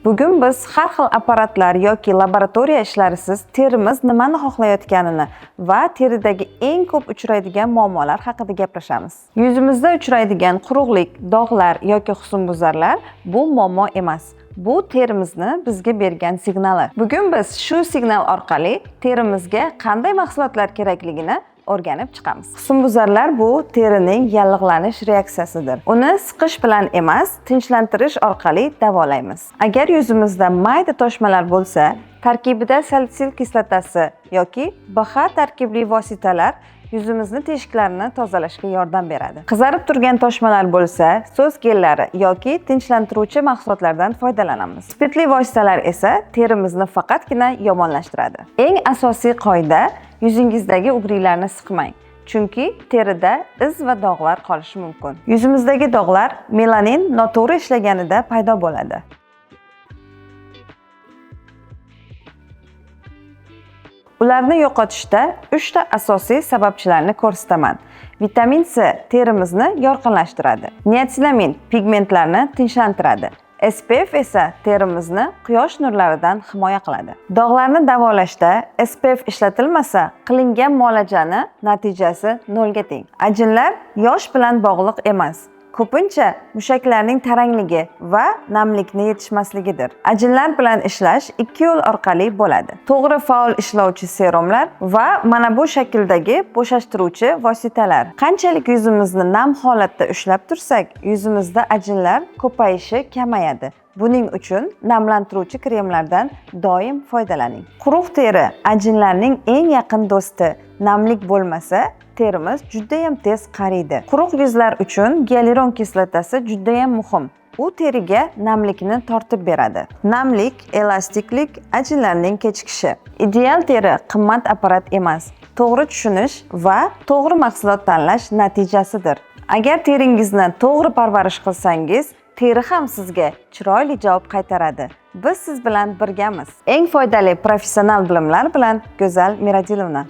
Bugun biz har xil apparatlar yoki laboratoriya ishlarisiz terimiz nimani xohlayotganini va teridagi eng ko'p uchraydigan muammolar haqida gaplashamiz. Yuzimizda uchraydigan quruqlik, dog'lar yoki husnbuzarlar bu muammo emas. Bu terimizni bizga bergan signali. Bugun biz shu signal orqali terimizga qanday mahsulotlar kerakligini o'rganib chiqamiz. Husnbuzarlar bu terining yallig'lanish reaksiyasidir. Uni siqish bilan emas, tinchlantirish orqali davolaymiz. Agar yuzimizda mayda toshmalar bo'lsa, tarkibida salitsil kislotasi yoki BHA tarkibli vositalar yuzimizni teshiklarini tozalashga yordam beradi. Qizarib turgan toshmalar bo'lsa, so'z gellari yoki tinchlantiruvchi mahsulotlardan foydalanamiz. Spirtli vositalar esa terimizni faqatgina yomonlashtiradi. Eng asosiy qoida: yuzingizdagi ugrilarni siqmang. Chunki terida iz va dog'lar qolishi mumkin. Yuzimizdagi dog'lar melanin noto'g'ri ishlaganida paydo bo'ladi. Ularni yo'qotishda 3 ta asosiy sababchilarni ko'rsataman. Vitamin C terimizni yorqinlashtiradi. Niatsinamin pigmentlarni tinchlantiradi. SPF esa terimizni quyosh nurlaridan himoya qiladi. Dog'larni davolashda SPF ishlatilmasa, qilingan muolajani natijasi nolga teng. Ajinlar yosh bilan bog'liq emas. Ko'pincha mushaklarning tarangligi va namlikni yetishmasligidir. Ajinlar bilan ishlash ikki yo'l orqali bo'ladi. To'g'ri faol ishlovchi serumlar va mana bu shakldagi bo'shashtiruvchi vositalar. Qanchalik yuzimizni nam holatda ushlab tursak, yuzimizda ajinlar ko'payishi kamayadi. Buning uchun namlantiruvchi kremlardan doim foydalaning. Quruq teri ajinlarning eng yaqin do'sti. Namlik bo'lmasa, terimiz judayam tez qariydi. Quruq yuzlar uchun gialuron kislotasi judayam muhim. U teriga namlikni tortib beradi. Namlik, elastiklik, ajinlarning kechikishi. Ideal teri qimmat apparat emas. To'g'ri tushunish va to'g'ri mahsulot tanlash natijasidir. Agar teringizni to'g'ri parvarish qilsangiz, teri ham sizga chiroyli javob qaytaradi. Biz siz bilan birgamiz. Eng foydali professional bilimlar bilan Go'zal Miradilovna.